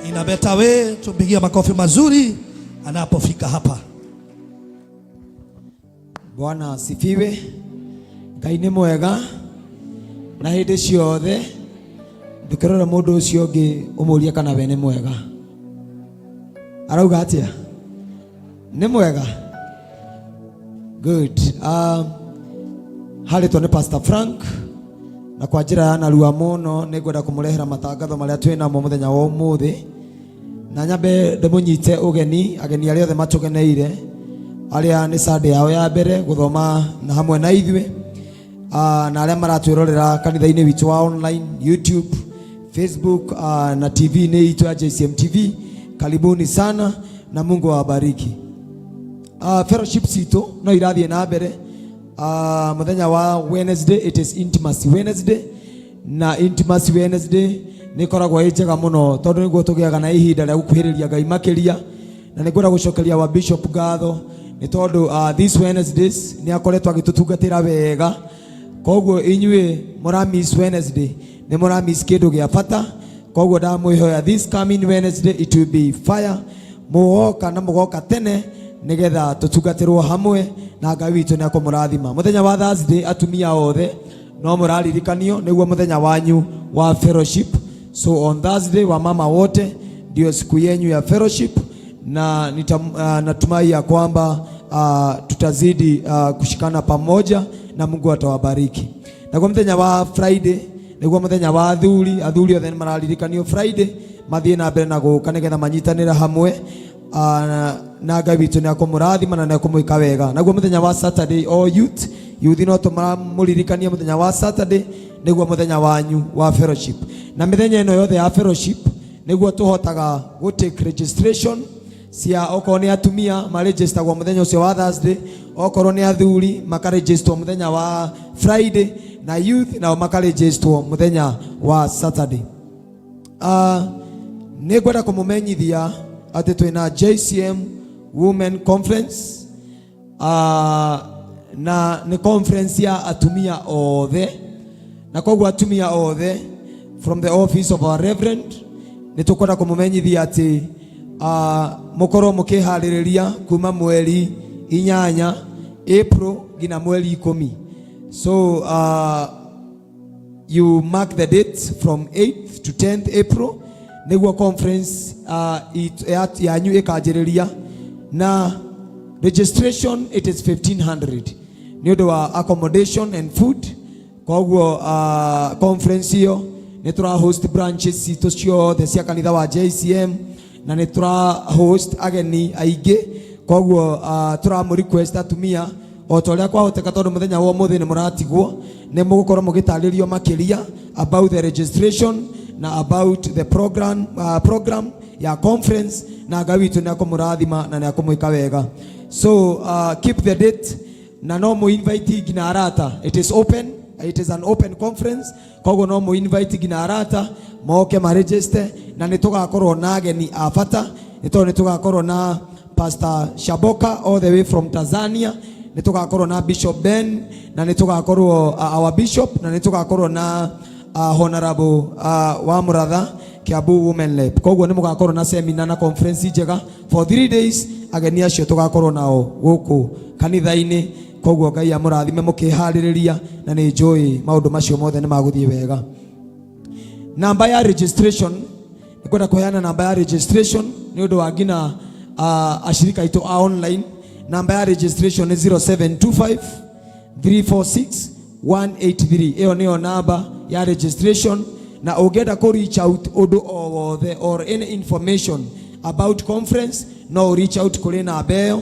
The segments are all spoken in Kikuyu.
In a better way, tumpigie makofi mazuri anapofika hapa. Bwana asifiwe. Ngai nĩ mwega na hĩndĩ ciothe. Ndũkĩrore mũndũ ũcio ũngĩ ũmũrie kana we nĩ mwega. Arauga atĩa? Nĩ mwega. Good. Harĩtwo nĩ Pastor Frank na kwa njĩra ya narua mũno nĩ ngwenda kũmũrehera matangatho marĩa twĩ namo mũthenya wa ũmũthĩ, na nyambe ndĩmũnyite ũgeni ageni arĩa othe matũgeneire, arĩa nĩ Sunday yao ya mbere gũthoma na hamwe na ithuĩ, na arĩa maratwĩrorera kanitha-inĩ witũ wa online, YouTube, Facebook, na TV-inĩ itũ ya JCM TV. Karibuni sana na Mungu awabariki. Fellowship citũ no irathiĩ na mbere. Mũthenya wa Wednesday, it is Intimacy Wednesday, na Intimacy Wednesday nĩ ĩkoragwo ĩ njega mũno tondũ nĩguo tũgĩaga na ihinda rĩa gũkuhĩrĩria Ngai makĩria. Na nĩ ngwenda gũcokeria wa Bishop ngatho nĩ tondũ this Wednesdays nĩ akoretwo agĩtũtungatĩra wega. Koguo inyuĩ mũra miss Wednesday, nĩ mũra miss kĩndũ gĩa bata. Koguo ndamwĩhoya, this coming Wednesday it will be fire. Mũgoka na mũgoka tene nĩgetha tũtungatĩrwo hamwe, na Ngai witũ nĩ akũmũrathima. Mũthenya wa Thursday, atumia othe no mũraririkanio nĩguo mũthenya wanyu wa fellowship. So on Thursday, wa mama wote, ndio siku yenyu ya fellowship, na natumai ya kwamba tutazidi kushikana pamoja na Mungu atawabariki. Naguo mũthenya wa Friday nĩguo mũthenya wa athuri. Athuri othe nĩ mararirikanio Friday mathiĩ na mbere na gũka nĩgetha manyitanĩre hamwe, na Ngai witũ nĩ akũmũrathima na nĩ akũmwĩka wega. Naguo mũthenya wa Saturday, all youth, youth no tũmaramũririkania mũthenya wa Saturday nĩguo mũthenya wanyu wa fellowship. Na mĩthenya ĩno yothe ya fellowship nĩguo tũhotaga gũ take registration cia, okorwo nĩ atumia maregistagwo mũthenya ũcio wa Thursday, okorwo nĩ athuri makaregistwo mũthenya wa Friday, na youth nao makaregistwo mũthenya wa Saturday. Nĩ ngwenda kũmũmenyithia atĩ twĩna JCM Women Conference, na nĩ conference ya atumia othe. Na koguo atumia othe, from the office of our reverend, nĩ tũkwenda kũmũmenyithia atĩ mũkorwo mũkĩharĩrĩria kuma mweri 8 April nginya mweri 10. So you mark the date from 8th to 10th April nĩguo conference yanyu ĩkanjĩrĩria. Na registration, it is 1500 nĩ ũndũ wa accommodation and food. Koguo conference ĩyo nĩ tũra host branches citũ ciothe cia kanitha wa JCM, na nĩ tũra host ageni aingĩ. Koguo tũramũ request atumia o ta ũrĩa kwahoteka, tondũ mũthenya wa ũmũthĩ nĩ mũratigwo, nĩ mũgũkorwo mũgĩtarĩrio makĩria about the registration na about the program ya conference, na Ngai witũ nĩ akũmũrathima na nĩ akũmwĩka wega. So keep the date, na no mũ invite nginya arata. It is open, it is an open conference. Koguo no mũ invite nginya arata moke maregister. Na nĩ tũgakorwo na ageni a bata, nĩ tondũ nĩ tũgakorwo na Pastor Shaboka all the way from Tanzania, nĩ tũgakorwo na Bishop Ben, na nĩ tũgakorwo our bishop, na nĩ tũgakorwo na Honorable wa Muratha, Kiambu Women Rep. Koguo nĩ mũgakorwo na seminar na conference njega for 3 days. Ageni acio tũgakorwo nao gũkũ kanitha-inĩ. Koguo Ngai amũrathime mũkĩharĩrĩria, na nĩ njũĩ maũndũ macio mothe nĩ magũthiĩ wega. Namba ya registration, nĩkwenda kũheana namba ya registration nĩ ũndũ wa nginya ashirika aitũ a online. Namba ya registration nĩ 0725 346 183. Ĩyo nĩyo namba ya registration. Na ũngĩenda kũ reach out ũndũ o wothe or any information about conference, no reach out kũrĩ namba ĩyo,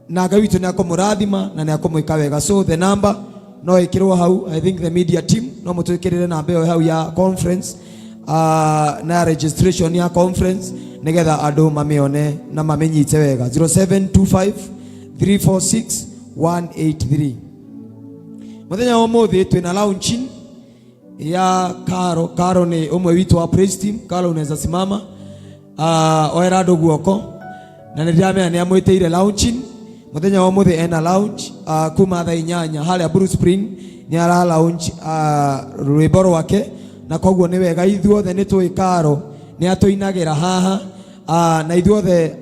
na Ngai witũ nĩ akũmũrathima na nĩ akũmwĩka wega. So the number no ĩkĩrwo hau. I think the media team no mũtwĩkĩrĩre namba ĩyo hau ya conference, na ya registration ya conference, nĩgetha andũ mamĩone na mamĩnyite wega. 0725 346 183. Mũthenya wa ũmũthĩ twĩna launching ya Karo. Karo nĩ ũmwe witũ wa praise team. Karo, unaweza simama, oera andũ guoko. Na nĩ ndĩramenya nĩ amwĩtĩire launching. Mũthenya wa ũmũthĩ ena launch kuma thaa 8 harĩa Blue Spring. Nĩ ara launch rwĩmbo rwake, na koguo nĩ wega ithuothe nĩ tũĩ Karo. Nĩ atũinagĩra haha na ithuothe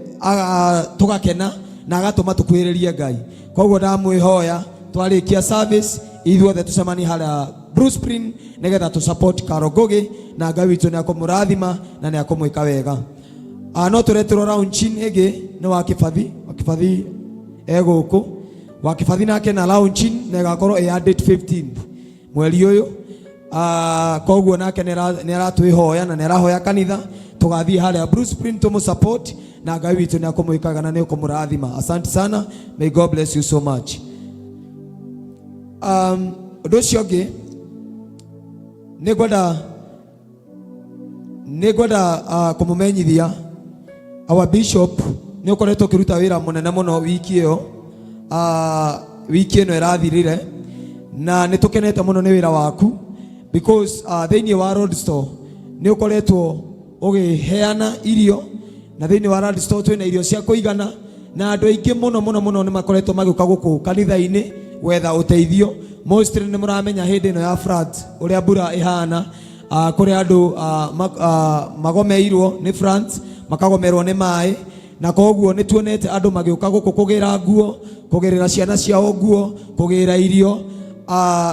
tũgakena na agatũma tũkuhĩrĩrie Ngai. Koguo ndamwĩhoya twarĩkia service ithuothe tũcemanie harĩa Blue Spring nĩgetha tũ support Carol Ngugi, na Ngai witũ nĩ akũmũrathima na nĩ akũmwĩka wega. No tũreterwo launching ĩngĩ nĩ wa Kĩbathi. Wa Kĩbathi e gũkũ. Wa Kĩbathi nake na launching na ĩgakorwo ĩ ya date 15 mweri ũyũ. Koguo nake nĩ aratwĩhoya na nĩ arahoya kanitha tũgathiĩ harĩa Blue Spring tũmũ support, na Ngai witũ nĩ akũmwĩkaga na nĩ ũkũmũrathima. Asante sana, may God bless you so much. Ũndũ ũcio ũngĩ nĩ ngwenda kũmũmenyithia our bishop nĩ ũkoretwo ũkĩruta wĩra mũnene mũno wiki ĩyo, wiki ĩno ĩrathirire, na nĩ tũkenete mũno nĩ wĩra waku because thĩinĩ wa Road Store nĩ ũkoretwo ũgĩheana irio, na thĩinĩ wa Road Store twĩna irio cia kũigana, na andũ aingĩ mũno mũno mũno nĩ makoretwo magĩũka gũkũ kanitha-inĩ gwetha ũteithio. Mostly nĩ mũramenya hĩndĩ ĩno ya flood ũrĩa mbura ĩhana, kũrĩa andũ magomeirwo nĩ floods, makagomerwo nĩ maĩ, na koguo nĩ tuonete andũ magĩũka gũkũ kũgĩra nguo, kũgĩrĩra ciana ciao nguo, kũgĩra irio,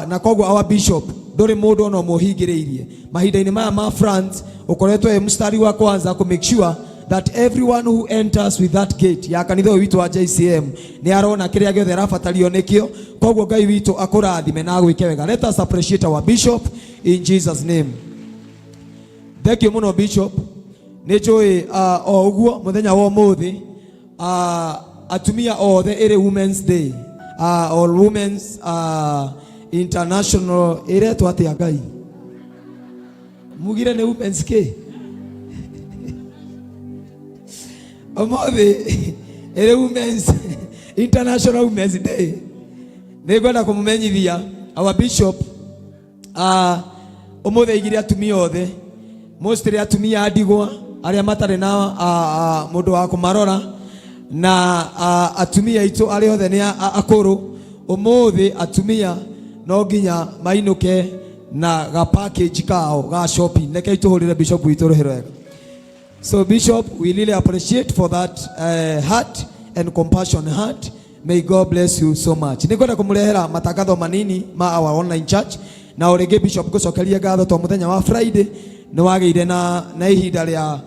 na koguo our bishop ndũrĩ mũndũ ona ũmwe ũhingĩrĩirie mahinda-inĩ maya ma floods. Ũkoretwo wĩ mstari wa kwanza kũ make sure that everyone who enters with that gate ya kanitha ũyũ witũ wa JCM nĩ arona kĩrĩa gĩothe arabatario nĩkĩo. Koguo Ngai witũ akũrathime na agwĩke wega. Let us appreciate our bishop in Jesus name. Thank you mũno, bishop. Nĩ njũĩ o ũguo mũthenya wa ũmũthĩ atumia othe ĩrĩ Women's Day or Women's International ĩretwo atĩa? Ngai mugire nĩ Women's K ũmũthĩ ĩrĩ Women's International Women's Day. Nĩ ngwenda kũmũmenyithia our bishop ũmũthĩ aigire atumia othe, mostly atumia a ndigwa arĩa matarĩ na mũndũ wa kũmarora, na atumia aitũ arĩa othe nĩ akũrũ. Ũmũthĩ atumia no nginya mainũke na ga package kao ga shopping. Reke tũhũrĩre bishop witũ rũhĩ rwega. So Bishop, we really appreciate for that heart and compassion heart. May God bless you so much. Nĩ ngwenda kũmũrehera matangatho manini ma our online church, na o rĩngĩ Bishop ngũcokeria ngatho to mũthenya wa Friday nĩ wagĩire na ihinda rĩa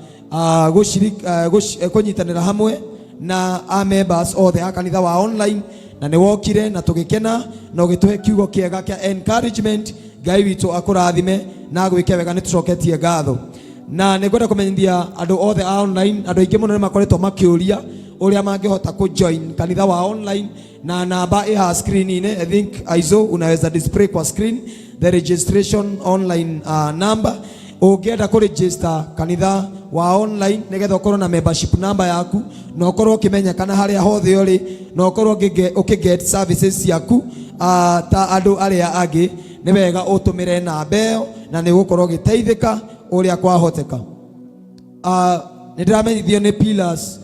kũnyitanĩra hamwe na a members othe a kanitha wa online, na nĩ wokire na tũgĩkena na ũgĩtũhe kiugo kĩega kĩa encouragement. Ngai witũ akũrathime na agwĩke wega. Nĩ tũcoketie ngatho, na nĩ ngwenda kũmenyithia andũ othe a online. Andũ aingĩ mũno nĩ makoretwo makĩũria ũrĩa mangĩhota kũ-join kanitha wa online, na namba ĩha screen-inĩ. I think Aizo unaweza display kwa screen the registration online number. Ũngĩenda kũ-register kanitha wa online nĩgetha ũkorwo na membership number yaku na ũkorwo ũkĩmenyekana harĩa hothe ũrĩ na ũkorwo ũkĩ-get services ciaku ta andũ arĩa angĩ, nĩ wega ũtũmĩre namba ĩyo na nĩ ũgũkorwo ũgĩteithĩka ũrĩa kwahoteka. Nĩ ndĩramenyithio nĩ Pillars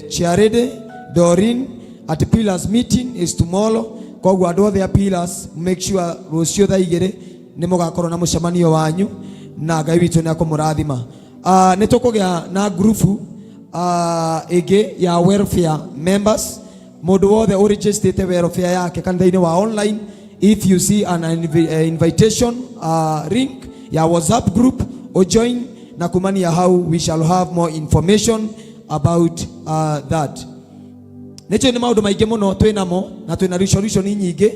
Charity Dorin at Pillars meeting is tomorrow. Koguo andũ othe a Pillars, make sure rũciũ thaa 2 nĩ mũgakorwo na mũcemanio wanyu, na Ngai witũ nĩ akũmũrathima. Nĩ tũkũgĩa na grupu ĩngĩ ya welfare members. Mũndũ wothe ũregistrĩte welfare yake kanitha-inĩ wa online, if you see an invitation link ya WhatsApp group, ujoin, na kumania hau we shall have more information about that. Nĩcio nĩ maũndũ maingĩ mũno twĩ namo na twĩna resolution nyingĩ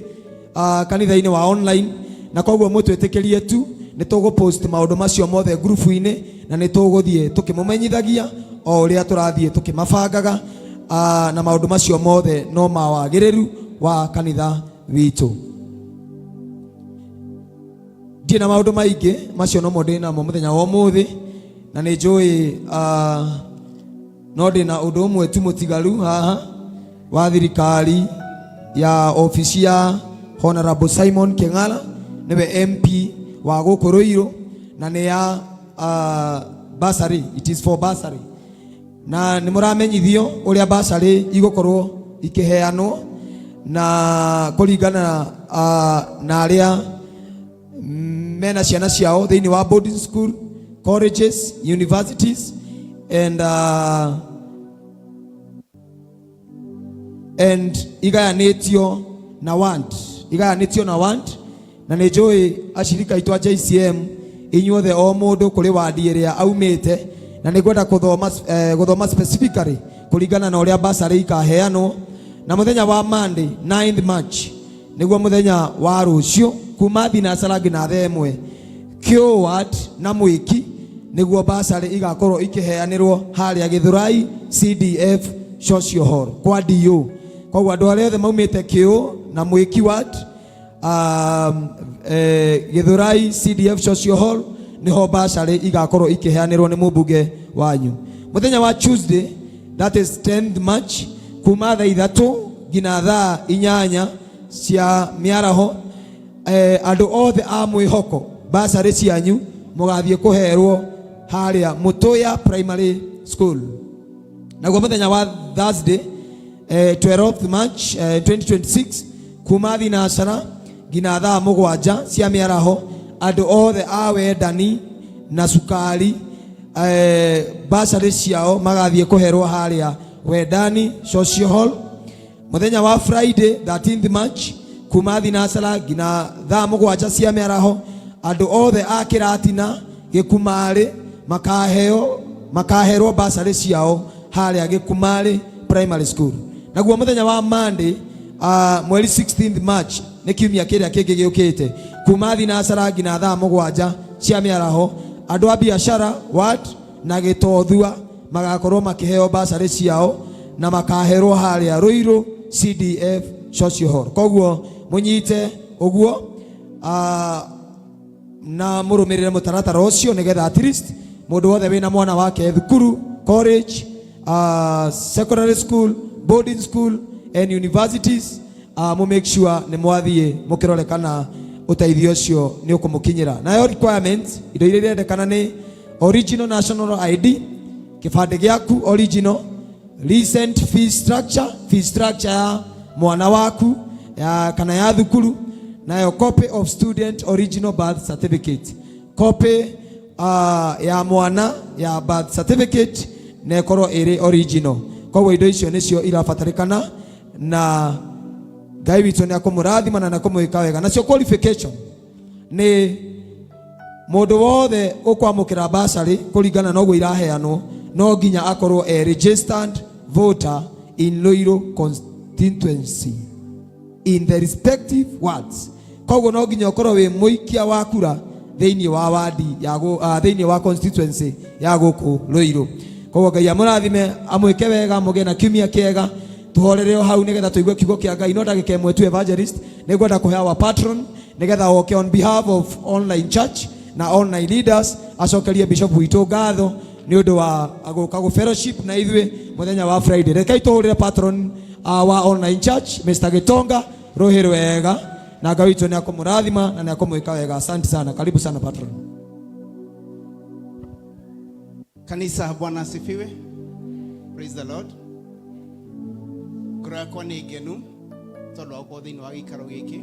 kanitha-inĩ wa online, na koguo mũtwĩtĩkĩrie tu nĩ tũgũpost maũndũ macio mothe ngurubu-inĩ, na nĩ tũgũthiĩ tũkĩmũmenyithagia o ũrĩa tũrathiĩ tũkĩmabangaga, na maũndũ macio mothe no ma wagĩrĩru wa kanitha witũ. Ndirĩ na maũndũ maingĩ, macio nomo ndĩ namo mũthenya wa ũmũthĩ, na nĩ njũĩ no ndĩ na ũndũ ũmwe tu mũtigaru haha wa thirikari ya ofici ya Honorable Simon King'ara, nĩwe MP wa gũkũ Ruiru, na nĩ ya bursary. It is for bursary, na nĩ mũramenyithio ũrĩa bursary igũkorwo ikĩheanwo na kũringana na arĩa mena ciana ciao thĩinĩ wa boarding school. Colleges, universities and igayanĩtio na ward, igayanĩtio na ward. Na nĩ njũĩ acirika aitũ a JCM inyuothe o mũndũ kũrĩ wandi ĩrĩa aumĩte, na nĩ ngwenda gũthoma, gũthoma specifically kũringana na ũrĩa basarĩ ikaheanwo. Na mũthenya wa Monday 9th March, nĩguo mũthenya wa rũciũ, kuma thinacara nginya thaa 1, Kĩũ ward na Mwĩki nĩguo basarĩ igakorwo ikĩheanĩrwo harĩa Gĩthũrai CDF Social Hall kwa DO. Koguo andũ arĩa othe maumĩte Kĩũ na Mwĩki ward, Gĩthũrai CDF Social Hall niho basarĩ igakorwo ikĩheanĩrwo nĩ mũmbunge wanyu. Mũthenya wa Tuesday, that is 10th March, kuma thaa 3 nginya thaa 8 cia mĩaraho, andũ othe a mwĩhoko basarĩ cianyu mũgathiĩ kũherwo harĩa Mũtũya Primary School. Naguo mũthenya wa Thursday, 12th March, 2026, kuma thinacara nginya thaa 7 cia mĩaraho, andũ othe a wendani na cukari, basarĩ ciao magathiĩ kũherwo harĩa Wendani Social Hall. Mũthenya wa Friday 13th March, kuma thinacara nginya thaa 7 cia mĩaraho, andũ othe a Kĩratina Gĩkumarĩ makaherwo basarĩ ciao harĩa Gĩkumarĩ Primary School. Naguo mũthenya wa Monday, mweri 16th March, nĩ kiumia kĩrĩa kĩngĩ gĩũkĩte, kuma thinacara nginya thaa 7 cia mĩaraho, andũ a biacara ward na Gĩtothua magakorwo makĩheo basarĩ ciao na makaherwo harĩa Ruiru CDF Social Hall. Koguo mũnyite ũguo, na mũrũmĩrĩre mũtaratara ũcio nĩgetha at least mũndũ wothe wĩna mwana wake thukuru, college, secondary school, boarding school and universities, mu make sure nĩ mwathiĩ mũkĩrore kana ũteithio ũcio nĩ ũkũmũkinyĩra. Nayo requirements, indo iria irendekana nĩ original national ID, kĩbandĩ gĩaku original, recent fee structure, fee structure ya mwana waku ya, kana ya thukuru, nayo copy of student original birth certificate, copy ya mwana ya birth certificate na ĩkorwo ĩrĩ original. Koguo indo icio nĩcio irabatarĩkana, na Ngai witũ nĩ akũmũrathima na nĩ akũmwĩka wega. Nacio qualification nĩ mũndũ wothe ũkwamũkĩra basarĩ kũringana na ũguo iraheanwo no nginya akorwo e registered voter in Ruiru constituency in the respective wards. Koguo no nginya ũkorwo wĩ mũikia wa kura thĩinĩ wa wadi ya thĩinĩ wa constituency ya gũkũ Ruiru. Koguo Ngai amũrathime, amwĩke wega, mũgĩe na kiumia kĩega. Tũhorere o hau nĩgetha tũigue kiugo kĩa Ngai. No ndagĩka 1 tu, evangelist, nĩngwenda kũhe our patron nĩgetha oke on behalf of online church na online leaders acokerie bishop witũ ngatho nĩ ũndũ wa gũka gũ fellowship na ithuĩ mũthenya wa Friday. Rekei tũhũrĩre patron wa online church, Mr. Gitonga, rũhĩ rwega, na Ngai witũ nĩ akũmũrathima na nĩ akũmwĩka wega. Asante sana, karibu sana patron. Kanisa, Bwana asifiwe. Praise the Lord. Ngoro yakwa nĩ ngenu tondũ wa gũkorwo thĩinĩ wa gĩikaro gĩkĩ.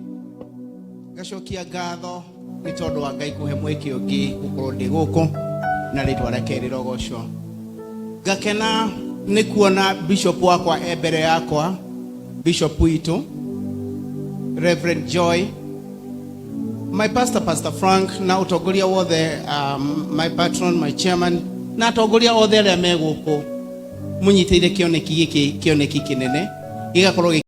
Ngacokia ngatho nĩ tondũ wa Ngai kũhe mweke ũngĩ gũkorwo ndĩ gũkũ na rĩtwa rĩake rĩrogocwo. Ngakena nĩ kuona bishop wakwa e mbere yakwa, bishop witũ Reverend Joy, my pastor, Pastor Frank, na ũtongoria wothe, my patron, my chairman, na atongoria othe arĩa me gũkũ mũnyitĩire kĩoneki gĩkĩ, kĩoneki kĩnene gĩgakorwo.